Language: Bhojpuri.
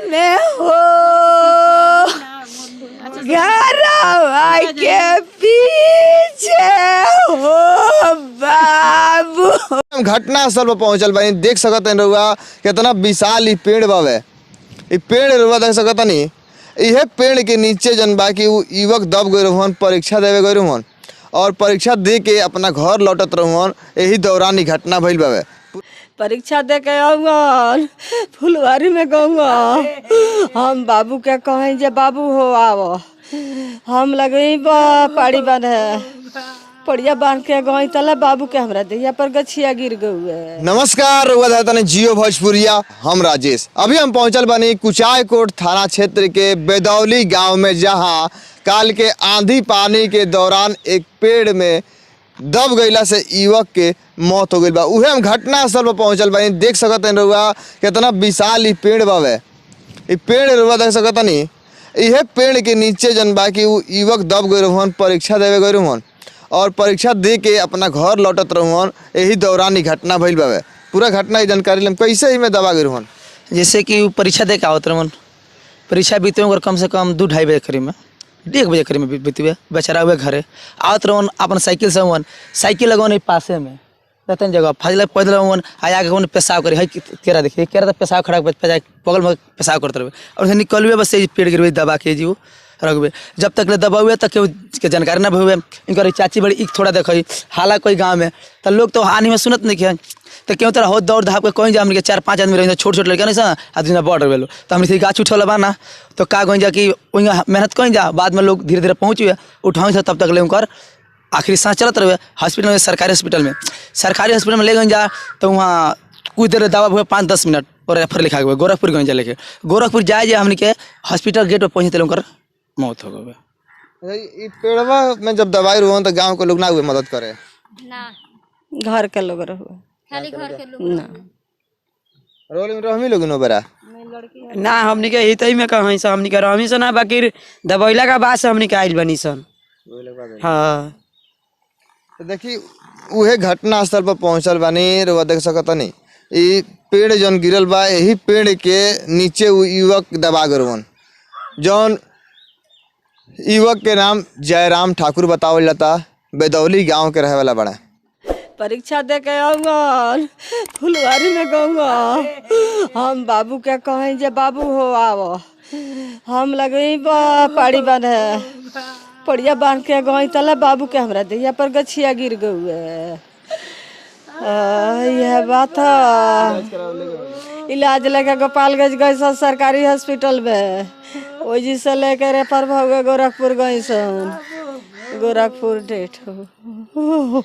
में हो, घरवा के पीछे हो बाबू। हम घटना स्थल पर पहुंचल बानी। देख सकत हनी रउआ केतना विशाल इ पेड़ बावे। इ पेड़ रउआ देख सकतनी, इहे पेड़ के नीचे जन बा कि उ युवक दब गए रहन, परीक्षा देवे गए रहन और परीक्षा दे के अपना घर लौटत रहन। एही दौरान इ घटना भइल बावे। परीक्षा दे के आऊँगन, फुलवारी में गऊँगा। हम बाबू के कहें जे बाबू हो आवो, हम लगे पहाड़ी बांधे, पड़िया बांध के गई तला बाबू के हमरा दैया पर गछिया गिर गए। नमस्कार, रउआ देखतानी जियो भोजपुरिया, हम राजेश। अभी हम पहुंचल बानी कुचायकोट थाना क्षेत्र के बेदौली गांव में, जहां काल के आंधी पानी के दौरान एक पेड़ में दब गईला से युवक के मौत हो गई बा। उहे हम घटना स्थल पर पहुंचल बानी। देख सकत हनी रउआ केतना विशाल इ पेड़ बावे। इ पेड़ रउआ देख सकतनी, इहे पेड़ के नीचे जन बा कि उ युवक दब गए रहन, परीक्षा देवे गए रहन और परीक्षा दे के अपना घर लौटत रहन। एही दौरान इ घटना भइल बावे। पूरा घटना की जानकारी लेम, कैसे ही में दबा गए रहन। जैसे कि उ परीक्षा दे के आवत रहन, परीक्षा बीते ओकर कम से कम 2-2:30 बजे करीब में, 1 बजे करीब में बीतवे। बेचारा हुए घरे आवत रहन अपन साइकिल से हुअन, साइकिल लगवन ही पासे में रहतन जगह फजल पैदल हुअन, आ आके हुअन पेशाब करे है केरा देखिए केरा तो पेशाब खड़ा बगल में पेशाब करते रहे और निकलुए बस पेड़ गिरवे दबा के जी रखबे। जब तक ले दबा हुए तक केहू के जानकारी ना हुए। इनकर चाची बड़ी इक थोड़ा देखई हाला कोई गाँव में तो लोग तो हानि में सुनत नहीं है, तो क्यों तरह हो दौड़ धाप के कहीं जा। हमनी के 4-5 आदमी रही, छोट छोट लड़का नहीं सा आदमी बढ़ रहे तो हमने गाछ उठल बा ना तो का कहीं जा कि वहीं मेहनत कहीं जा। बाद में लोग धीरे धीरे पहुँच हुए उठाई से तब तक ले उनकर आखिरी सांस चलत रहे। हॉस्पिटल में, सरकारी हॉस्पिटल में, सरकारी हॉस्पिटल में ले गई जा तो वहाँ कुछ देर दवा हुए 5-10 मिनट और रेफर लिखा गया गोरखपुर गई जा लेके। गोरखपुर जाए जाए हमने के हॉस्पिटल गेट पर पहुँचे उनकर मौत हो गई। इ पेड़वा में जब दवाई रहन तो गांव के लोग ना हुए मदद करे ना, घर के लोग रहो खाली घर के लोग ना रोल में रहमी लोग नो बरा ना। हमनी के हितई में कहीं से हमनी के रहमी से ना, बाकी दबैला का बाद से हमनी के आइल बनी सन। हाँ तो देखी उहे घटना स्थल पर पहुंचल बानी। रउआ देख सकतनी इ पेड़ जौन गिरल बा, एही पेड़ के नीचे उ युवक दबा गए रहन, जौन युवक के नाम जयराम ठाकुर बतावल जाता, बेदौली गांव के रहे वाला बड़ा। परीक्षा दे के आऊँगन, फुलवारी में गऊँगा। हम बाबू के कहें जे बाबू हो आवो, हम लगे पहाड़ी बांधे, पड़िया बांध के गई तला बाबू के हमरा दैया पर गछिया गिर गए। यह बात है। इलाज लेके गोपालगंज गए सन सरकारी हॉस्पिटल में, ओजी से लेके रेफर भऽ गए गोरखपुर गई सन, गोरखपुर डेथ हो।